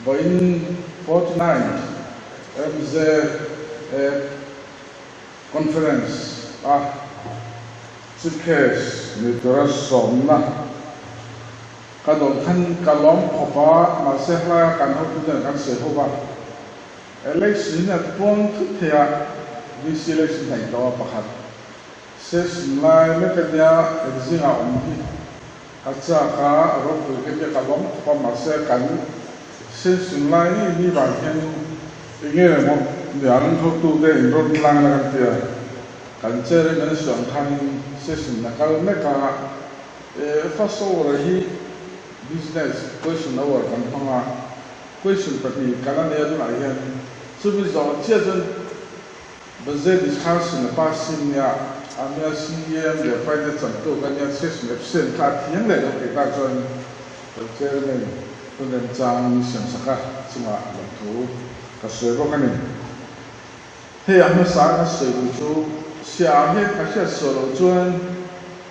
Vawiin 49th MZA Conference a Chief Guest ni tura sawmna ka dawn khan ka lawm khawp a, mahse hlaia kan hotuten kan sawi ho va. Election a puang thut thei a, VC election hnaih tawh a pakhat session lai mek a nia engzingah awm hi ka chak a, ropui ka tia ka lawm khawp a, mahse kan session lai ni ni vang hian enge maw niang hotute inrawn tlang la kan tia kan chair in an suan khan session a kal mek a, first hour hi business question hour kan hmang a. Question pahnih kan a nei a tunah hian chumi zawh chiah chuan Budget discussion a passing nia a nia CEM leh Finance an tuk a nia session absent kha a thiam leh lo tih tak chuan kan Chairman hun remchang min siam sak a chungah lawmthu ka sawi bawk a ni. Hei a hmasa ka sawi duh chu siah hian ka hriat suah loh chuan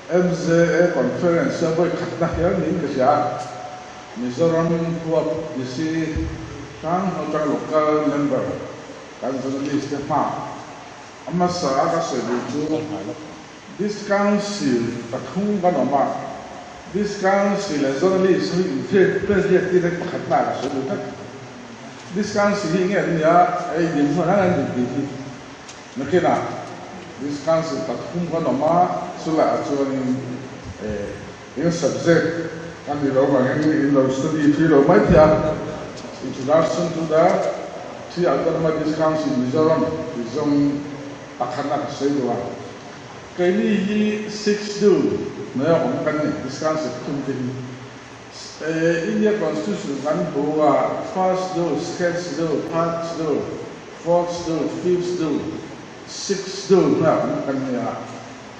MZA conference a vawi khatna hial niin ka hria a. Mizoram huap DC hrang atang local member kan journalist te hma a hmasa a ka sawi duh chu Dist Council pathum kan awm a, Dist Council leh journalist hi inhriat hriat tir hi pakhatna ah ka sawi duh tlat. Dist Council hi enge an nia ei din hmun an an tih hi nakinah Dist Council pathum kan awm a, chulaiah chuanin eh. In subject a ni lo vangin in lo study thui lo mai thei a, Introduction to the Three Autonomous Discounts in Mizoram tih zawng pakhatna ka sawi duh a. Keini hi six due hnuaia awm kan ni, discount set thum te hi. India Constitution kan hmu a, first due, second schedule, third schedule, fourth schedule, fifth schedule, sixth schedule hnuaia awm kan ni a.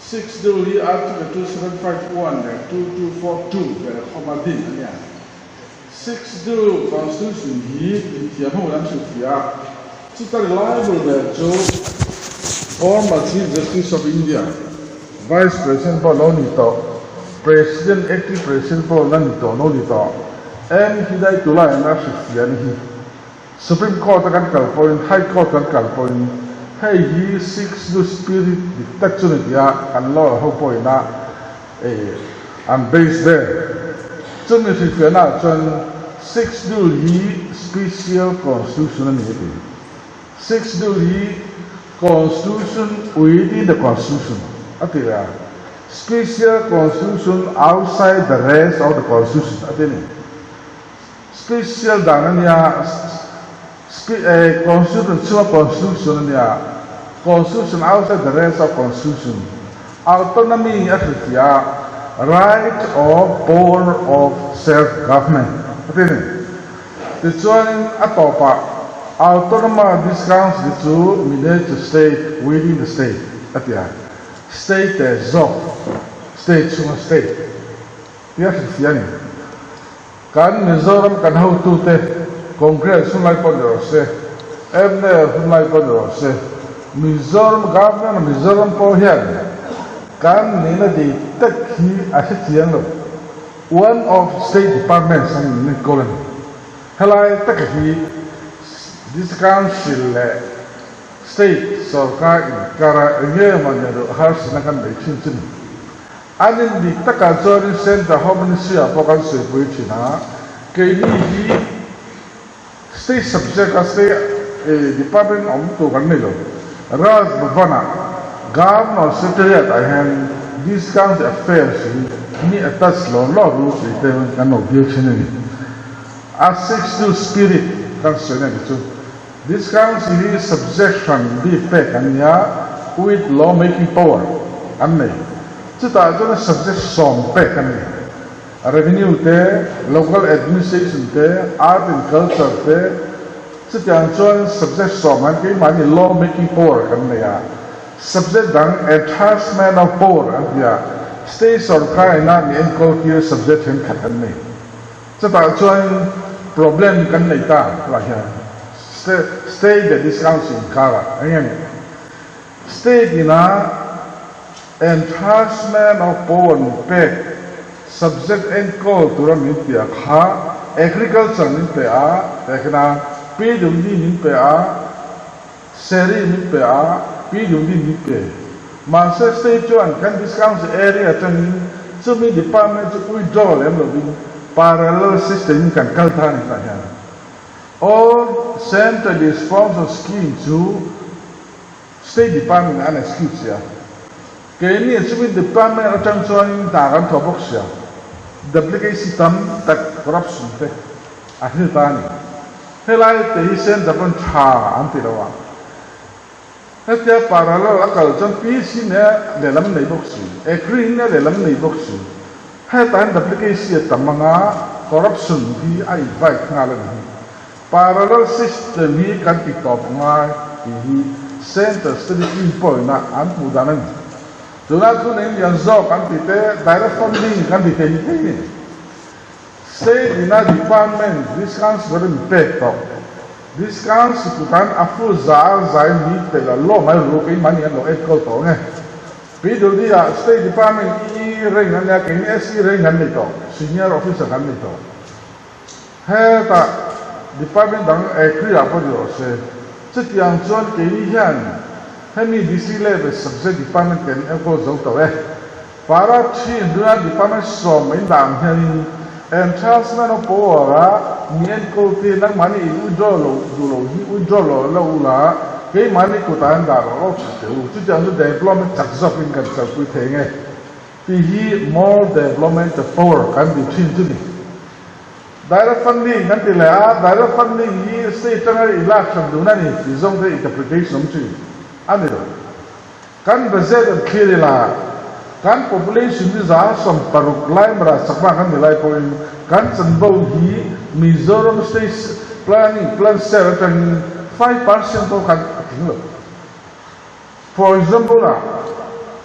Six deuh hi Article 2751 leh 2242 vel khawma din a nia. Six deuh Constitution hi inthiam ho lam hrilhfiah a, chuta reliable ber chu former Chief Justice of India, Vice President pawh lo ni tawh, President, Acting President pawh la ni tawh lo ni tawh, M Hidayatullah in a hrilhfiah ni hi. Supreme Court a kan kal pawhin, High Court kan kal pawhin hei hi Six nu spirit dik tak chu ni tia kan lawyer ho pawhin a an base vel. Chumi hrilhfiahna ah chuan Six nu hi special constitution a ni a ti. Six nu hi constitution within the constitution a ti leh a, special constitution outside the rest of the constitution a ti a ni. Special dan a nia, Constitution chhunga Constitution a nia, Constitution outside the rest of Constitution, Autonomy a hrilhfiah a, Right or power of self government a ti a ni. Tichuanin a tawpah Autonomous this council chu miniature state within the state a ti a, State zawk, state chhunga state. Tia hrilhfiah a ni. Kan Mizoram kan hotute Congress hun lai pawh ni rawh se, mnf hun lai pawh ni rawh se, Mizoram Governor Mizoram pawh hian kan nihna dik tak hi a hre chiang lo. One of State Departments an ni kawl a ni. Helai taka hi District Council leh State sorkar inkara enge maw ni rawh harsatna kan nei thin chu ni. An indik takah chuanin Centre Home Ministry ah pawh kan sawipui thin a, keini hi State subject a State Department awm tur kan nei lo. Raj Bhavan ah Governor Secretariat ah hian Discount Affairs hi mi attach law law ru tih te kan lo dil thin a ni. A 62 spirit kan sawina te chu Discount hi subject hran bik pek an nia, with law making power an nei. Chutah chuan subject sawm pek an ni. Revenue te, local administration te, art and culture te, chutiang chuan subject sawm an keimahni law making power kan nei a. Subject dang enhancement of power an ti a, state sorkar ina mi enkawl tir subject thenkhat an nei. Chutah chuan problem kan nei ta lah hian state leh discount inkar ah eng nge state ina enhancement of power min pek subject enkawl tura min piah kha. Agriculture min pe a, tehkhin a PWD min pe a, Seri min pe a, PWD min pe. Mahse state chuan kan discount area atangin chumi department chu withdraw lem lovin parallel system in kan kal ta a ni tah hian. All centrally sponsored scheme chu state department an execute sia. Keini chumi department atang chuanin hna kan thawh bawk sia. Duplicacy tam tak corruption te a hlil ta a ni. Helai te hi center pawn tha an ti lo a. Hetia parallel a kal chuan PC ne lehlam nei bawk si, agree ne lehlam nei bawk si. Hetah hian duplicacy a tam anga corruption hi a invite nghal a ni hi. Parallel system hi kan ti tawp ngai tih hi center study team pawhin a an hmuh dan a ni. Tunah chuan eng lian zawk an ti te, direct funding kan ti thei hi thei ni. State ina department discount rin pek tawh. Discount sikutan a fu za a zai mi tel a law mai ru keimah nih an lo enkawl tawh nge. PWD ah state department EE rank an nia keini SE rank an nei tawh, senior officer kan nei tawh. Hetah department dang agri ah pawh ni rawh se. Chutiang chuan keini hian hemi DC level subject department kan enkawl zo tawh e. Para thin ringa department 10 in dah ang hianin enhancement of power a mi enkawl te nangmahni in withdraw lo duh lo hi withdraw lo lo ula keimahni kutah hian dah rawh rawh thin teh u. Chutiang chu development chak zawkin kan kalpui thei nge tih hi more development power kan ti thin chu ni. Direct funding kan ti leh a, direct funding hi state atanga i lak hran dun a ni tih zawng te interpretation awm thin a ni lo. Kan budget an thlir ila, kan population hi 160 lai mara chakma kan ni lai pawhin kan chanvo hi Mizoram State Planning Plan Cell atangin 5% pawh khan a tling lo. For example ah,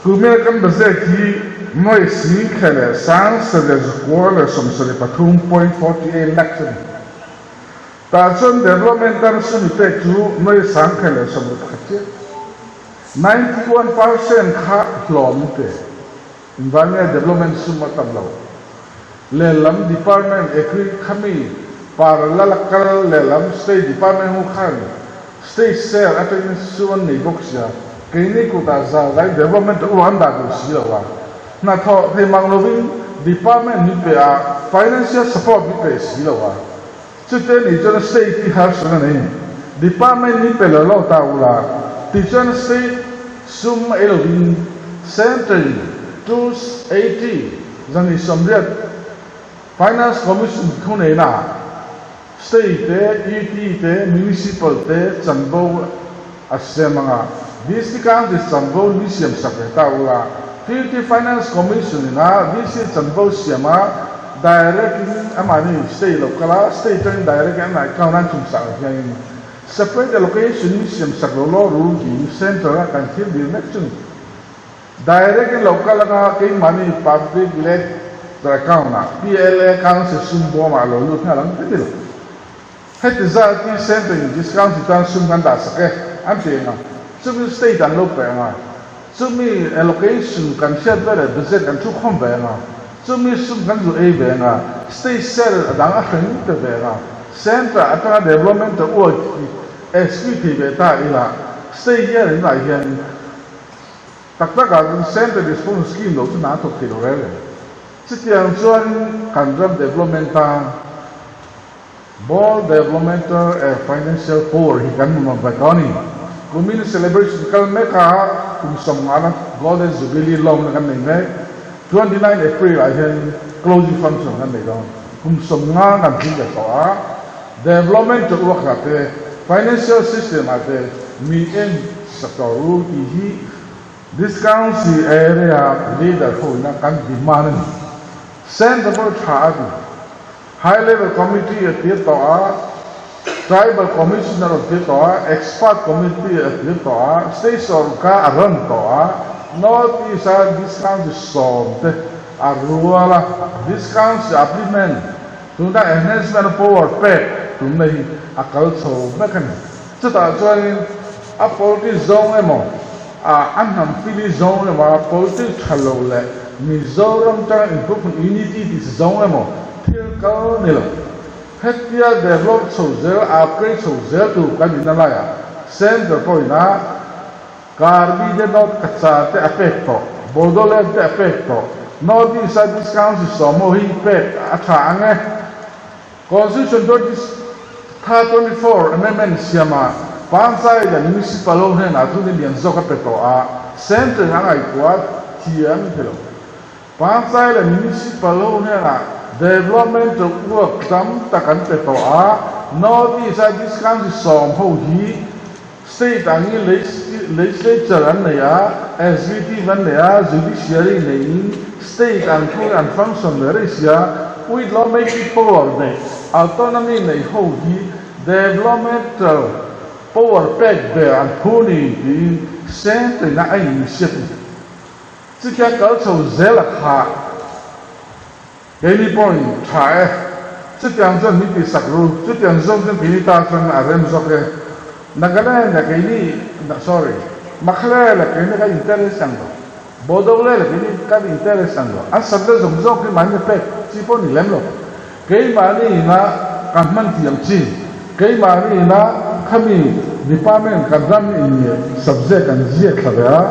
kumia kan budget hi nuai si khe leh 9,973.48 lakhs a ni. Tah chuan development tan sumi pek chu nuai 1061 chiah. 91% kha hlawm te environment development sum a tam lo. Lehlam department agri khami parallel a kal lehlam state department ho khan state share atangin sum an nei bawk sia, keini kutah zalzai development u an dah duh si lo a. Hnathawh thei mang lovin department min pe a, financial support min pe si lo a. Chute nih chuan state hi harsatna nei department min pe lo lo ta ula tichuan state sum ei lovin centre in 280 80 finance commission thu neihna ah state te UT te municipal te chanvo a siam anga district county chanvo min siam sak ve ta ula 50 finance commission ina DC chanvo siam a direct in amahni state lo kal a state atangin direct in an account an chhum sak ang hianin separate allocation in siam sak lo law rul tiin centre a kan thil dil mek chu ni direct in lo kal anga keimahni public led account ah PLA council sum bawm ah lo lut nghal ang ti lo. Heti zat hi centre in discount hi tan sum kan dah sak e an ti eng a, chumi state an lo pe ang a, chumi allocation kan hriat ve leh budget kan thu khawm ve ang a, chumi sum kan zu ei ve ang a, state share a dang a hreng pe ve ang a, centre atanga development a uai hi execute thei ve ta ila state hian in lah hian tak tak ah chuan centre response scheme lo chu hna a thawk thei lo rel em. Chutiang chuan kan ram development a. Ball Developmental and Financial Power hi kan mamawh ve tawh a ni. Kumin celebration kal mek a kum 50 na Golden Jubilee lawmna kan nei mek. 29 April ah hian closing function kan nei dawn. Kum 50 kan tling ve tawh a. Development chu uak ah te, financial system ah te mi en sak tawh ru tih hi Discount si area leader ho ina kan demand a ni. Sentable tha a ni. High Level Committee a tir tawh a, Tribal Commissioner a tir tawh a, Expert Committee a tir tawh a, State sorkar a run tawh a, North East a discount chi 10 te a rual a, discount chi upliftment tuna enhancement of power pek tumna hi a kal chho vek a ni. Chutah chuanin a politics zawng emaw, a hnam fili zawng emaw, a politics tha lo leh Mizoram tanga improvement unity tih chi zawng emaw thil kal ni lo. Hetia develop chho zel, upgrade chho zel tur kan inna laiah Centre pawhin a Karbi te North Cachar te a pek tawh, Bodoland te a pek tawh, North East a discount si sawm ho hi pek a tha ang e. Constitution 24 Amendment siama Panchayat leh Municipal ho hnenah thu ni lian zawk a pe tawh a, Centre in a ngaihtuah thiam thei lo. Panchayat leh Municipal ho hnenah developmental work tam tak an pe tawh a, North East a discount si sawm ho hi State angin legislature an nei a, executive an nei a, judiciary neiin state ang thung an function ve rei sia, with lawmaking power nei, autonomy nei ho hi developmental power pek ve an phu ni tiin Centre ina a insiat ni. Chutia kal chho zel a kha. Keini pawhin tha e. Chutiang chuan min tihsak ru. Chutiang zawng chuan keini ta chuan a rem zawk e. Nagaland leh keini, sorry, Makhalaya leh keini kan interest ang lo. Bodoland leh keini kan interest ang lo. An subject zawng zawk hi mahni pek chi pawh ni lem lo. Keimahni ina kan hman thiam chi, keimahni ina khami department kan ram in nge subject an ziak thla ve a,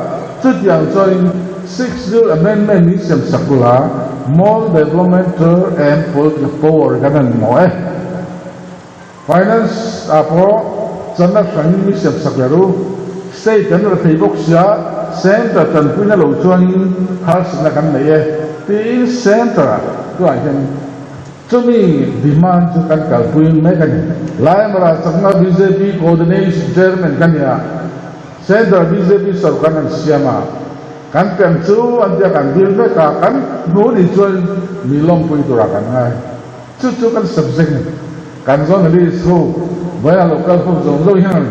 chutiang chuanin Sixth Bill Amendment min siam sak bula more developmental and political power kan han hmuh e. Finance ah pawh channa hrangin min siam sak leh ru. State kan ra thei bawk sia, Centre tanpuina lo chuanin harsatna kan nei e tiin Centre ah tunah hian chumi demand chu kan kalpui mek a ni. Laimara chakna bjp Coordination Chairman ka nia, Centre bjp sorkar an siam a, kan pian chu an tia kan dil vek a, kan hnu ni chuan mi lawmpui turah kan ngai. Chu chu kan subject ni. Kan journalist ho vawiin a lo kal ho zawng zawng hian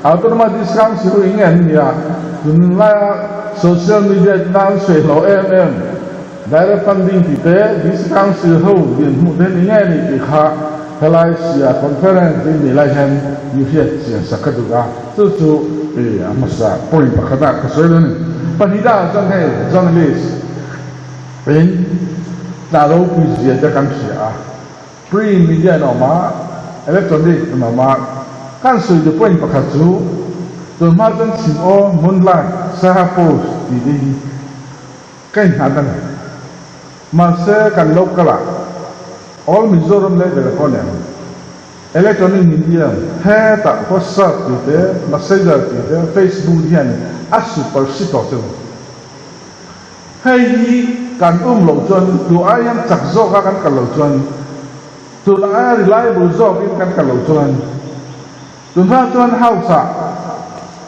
autonomous discount si ho eng nge an nia, tunlaia social media nan sawi hlauh em em direct funding tih te discount si ho din hmuh te ni nge ni tih kha helai sia conference ding nih lai hian mi hriat chian sak ka duh a, chu chu a hmasa point pakhat ah ka sawi lo ni. Pahnih dangah chuan hei journalist in tla ropui zia te kan hria a. Print media an awm a, electronic an awm a, kan sawi duh point pakhat chu tunhma chuan chhim aw, Moonlight, Saiha Post tih te hi ka innghat a ni. Mahse kan local ah All Mizoram level ah pawh a ni ang. Electronic media hetah WhatsApp tih te, Messenger tih te, Facebook hian a supersede tawh che u. Hei hi kan um loh chuan tu ai hian chak zawka kan kal loh chuan, tun aia reliable zawkin kan kal loh chuan, tunhma chuan house ah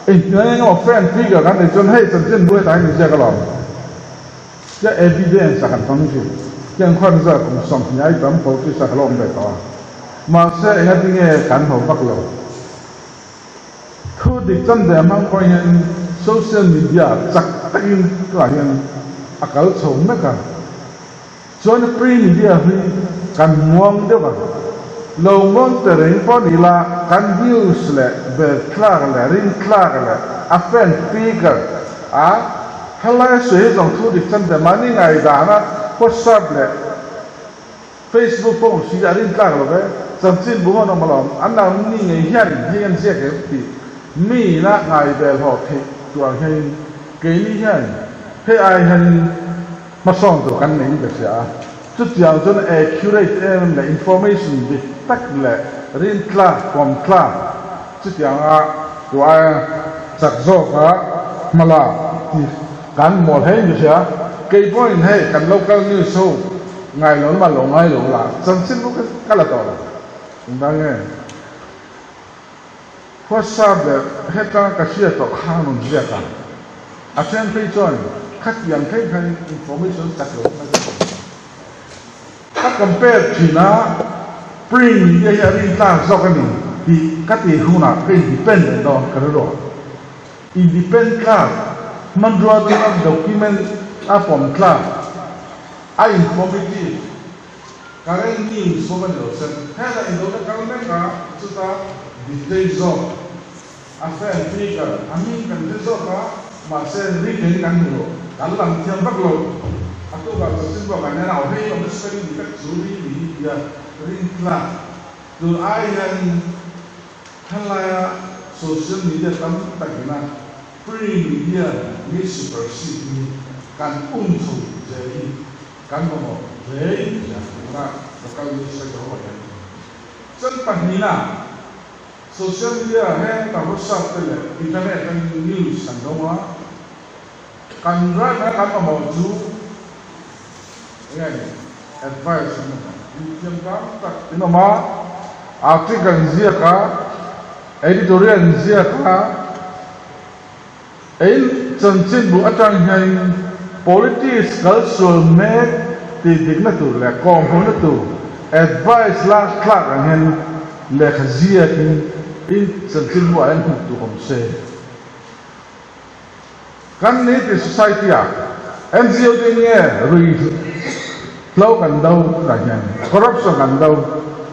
engtin emaw fan figure kan neih chuan hei chanchin buai ta hi min ziak alawm tia evidence ah kan hmang thin. Tiang khuan zat kum 20 ai tam politics ah ka lo awm ve tawh a, mahse engatinge kan ho vak lo. Thu dik chan ve hmang pawh hian social media chak takin tunah hian a kal chho mek a, chuan print media hi kan muang deuh a, lo ngawn te reng pawh ni ila kan news leh bel tlak leh ring tlak leh a fan figure a helai sawi hi zawng thu dik chan ve mahni ngaidana WhatsApp leh Facebook pawh si a rin tlak lo ve, chanchin bu an awm alawm, an lo ni ngei hian hei an ziak em tih mi ina ngai bel haw theih tur ang hianin keini hian hei ai hianin hmasawn tur kan nei in ka hria a, chutiang chuan accurate em em leh information dik tak leh rin tlak pawm tlak chutianga tu aia chak zawka hmalak tih kan mawl hle in ka hria, keipawhin hei kan local news ho Ngai lo lamah lo ngai lo la, chanchin chu ka la tawh lo. Engvang nge? WhatsApp leh hetanga ka hriat tawh kha an rawn ziak a, a then phei chuan khatiang phei khan information chak lo nasa tawh. Ka compare thin a, print media hi a rintlak zawk a ni tih ka tih hunah ka independent dawn ka rilru a. Independent tlak, hmanrua danga document a pawm tlak. A informative current news bawk a ni lo sen. Heta indona kal mek a, chuta detail zawk a fan figure a hming kan hre zawk a, mahse written kan hmu lo, kan lam thiam vak lo. A tukah chanchin pawh kan en a, aw hei awm spelling dik tak chu ri ni hi tia rin tlak. Tun ai hianin helaia social media tam takina free media mi supersede hi kan um chho zel hi kan mamawh hle in hria tuna local news sector ho hian. Chuan pahnihna, social media heng ta WhatsApp te leh internet atangin news kan dawng a, kan rana kan mamawh chu enge ni? Advice an awm a, inthiam tam tak in awm a, article an ziak a, editorial an ziak a, ein chanchinbu atang hianin politics kal sual mek tih dikna tur leh kawmhmuhna tur advice lak tlak ang hian lehkha ziakin in chanchinbu ah hian hmuh tur awm se. Kan ni ti society ah NGO te nge rui hlo kan do tunah hian corruption kan do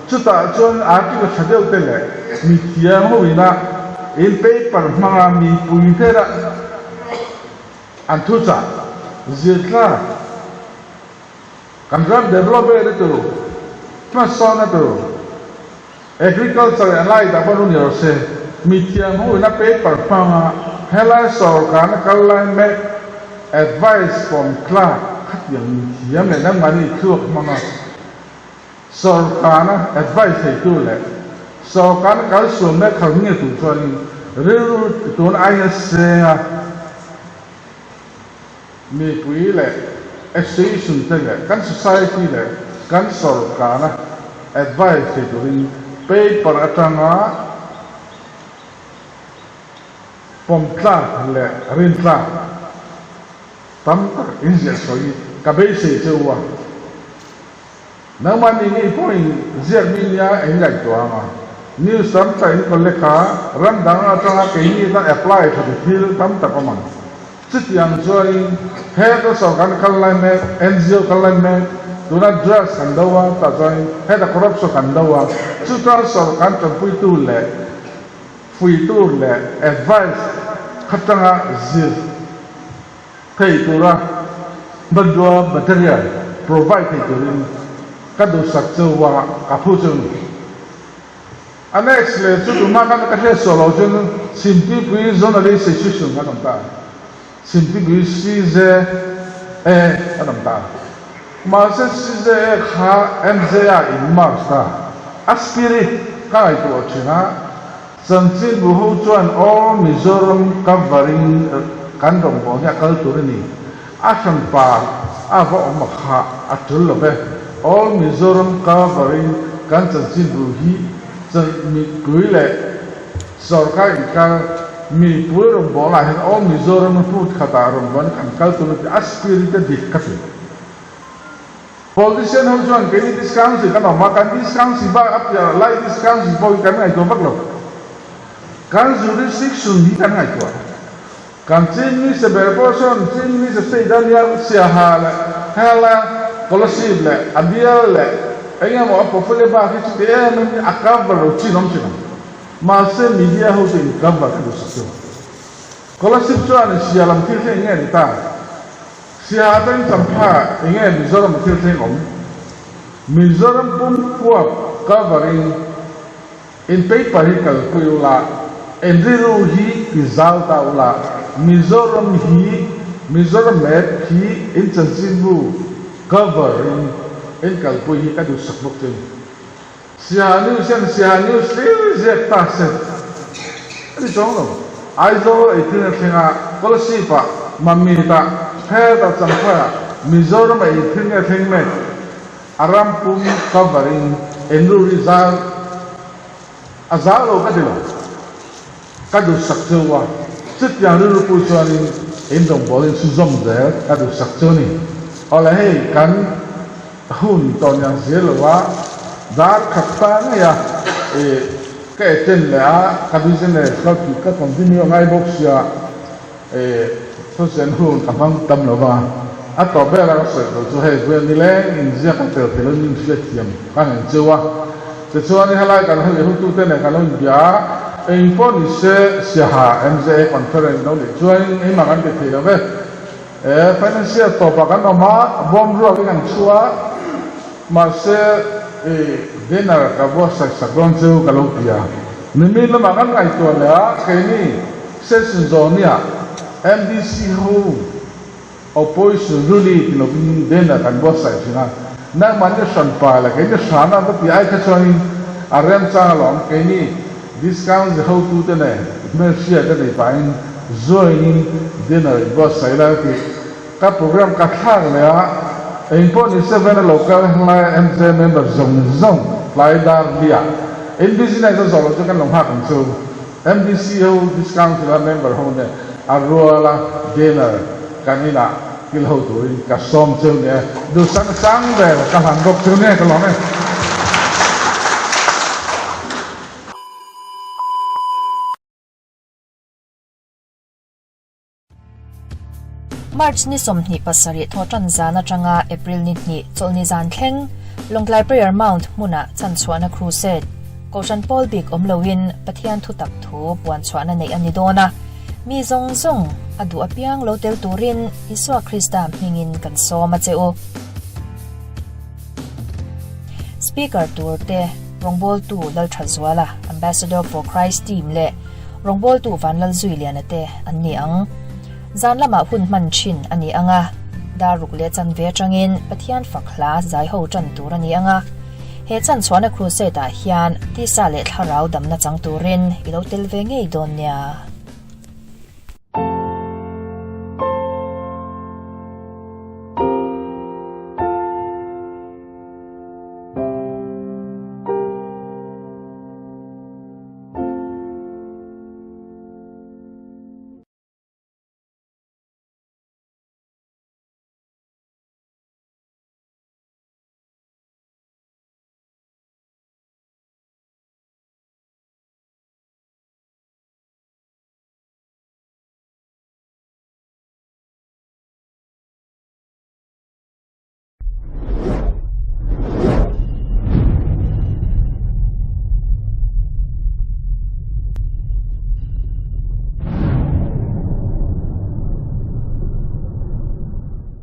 chutah chuan article tha deuh te leh mi thiam ho ina in paper hmanga mipui hnena an thuchah zirthlak kan ram develop ve na tur hmasawnna tur Agriculture an lai dah pawh ni rawh se, mithiam ho ina paper hmanga helai sawrkarna kal lai mek advice pawm tlak khatiang mithiam leh nangmahni thluak hmanga sawrkarna advice theitu leh sawrkarna kal sual mek khalh nge tur chuanin rilru tun aia senga mipui leh association te leh kan society leh kan sawrkarna advice thei turin paper atanga pawm tlak leh rin tlak tam tak in ziah sawi ka beisei che u a. Nangmah ni ngei pawhin ziak mi nia eng ngaihtuah ang a, news tam tak in collect a, ram dang atanga keini tan apply tha ti thil tam tak awm ang. Chutiang chuanin heta sawrkar kal lai mek, NGO kal lai mek, tuna drugs kan do a, tah chuanin heta corruption kan do a, chuta sawrkar tanpuitu leh fuitu leh advice khatanga zir thei tura hmanrua material provide thei turin ka duhsak chu a ka phu chu ni. A next leh chu tuma kan ka hriat suah lo chuan Chhimtipui Journalist Association kan awm ta a, Chhimtipui CJA kan awm ta a. Mahse CJA kha MJA in merge ta a spirit ka ngaihtuah thin a, Chanchinbu ho chuan All Mizoram covering kan rawngbâwl hi a kal tur a ni. A hranpa a va awm a kha a tul lo ve. All Mizoram covering kan chanchinbu hi mipui leh sawrkar inkar mipui rawngbâwlah hian All Mizoram hmun khatah rawngbâwl kan kal tur a ti. A spirit a dik ka ti. Politician ho chuan keini discount si kan awm a, kan discount si bak a piah lai discount si pawh hi kan ngaihtuah vak lo. Kan jurisdiction hi kan ngaihtuah. Kan Chief Minister ber pawh sawn Chief Minister state a nia Siaha leh Hela Kolasib leh a bial leh eng emaw a portfolio bak hi chuti em em hi a cover lo chin awm chin ang. Mahse media ho chu in cover ka duhsak chu. Kolasib chuan Sia lam thil thleng nge ni ta? Siaha atangin Champha enge Mizoram thil thleng awm? Mizoram pum huap cover in in paper hi kalpui ula, in rilru hi ti zau ta ula, Mizoram hi Mizoram map hi in chanchinbu cover in in kalpui hi ka duhsak bawk che ni. Siaha News hian Siaha News hlir ziak ta se a ni chuang lo. Aizawl ei thil a thleng a, Kolasib ah, Mamit ah, Phet ah, Champhai ah, Mizoram ah ei thil nge thleng mek? A ram pum cover in enru ri zar a zar lo ka ti lo. Ka duhsak cheu a, chutiang rilru pui chuanin in rawngbawlin chhunzawm zel ka duhsak chu a ni. Awle hei kan hun tawn yang zir lo a, dar khat ta ngei a i ka attend leh a, ka business ka ka continue a ngai bawk sia i thusen hun ka hmang tam lo va. A tawp ber a ka sawi tur chu hei vawiin nileng inziak a tel thei lo in hriatthiam ka ngeng cheu a. Tichuan i helai kan hei hutute nen kan lo inbia a, eng pawh ni se Siaha MJA Conference lo nih chuan engmah kan ti thei lo ve. E, financial tawpah kan awm a, bawm ruak in kan chhuah a, mahse. Dinner ka buatsaih sak dawn chu ka lo ti a. Nimin lamah kan ngaihtuah leh a, keini session zawhniah MDC ho opposition rally ti lovin dinner kan buatsaih thin a. Nangmahni hranpa leh keini hrana va ti ai kha chuanin a remchang alawm. Keini discount ze hotute nen hmelhriat a nei pahin join-in dinner in buatsaih la ti. Ka program ka thlak leh a, eng pawh ni se vena lo kal hlai MJ member zawng zawng tlai dar hliah NBC nen chuan zawh loh chu kan lo nghak ang chu. MDC ho discount thila member ho nen a ruala dinner kan inah kil ho turin ka sawm cheu nia duhsakna sang ber ka hlan bawk cheu nia ka lawm e. March ni 27 thawhtan zan atanga April ni hnih chawlhni zan thleng Lawngtlai Prayer Mount hmunah chhanchhuahna Crusade, Kohhran pawl bik awm loin Pathian thutak thu puanchhuahna neih a ni dawn a, mi zawng zawng a duh apiang lo tel turin Isua Krista hmingin kan sawm a che u. Speaker tur te rawngbawltu Lalthazuala, Ambassador for Christ team leh Rawngbawltu Vanlalzuiliana te an ni ang. Zan lamah hun hman thin a ni ang a, dar ruk leh chanve atangin Pathian fak hla zai ho tan tur a ni ang a. He chanchhuahna crusade ah hian tisa leh thlarau damna chang turin i lo tel ve ngei dawn nia.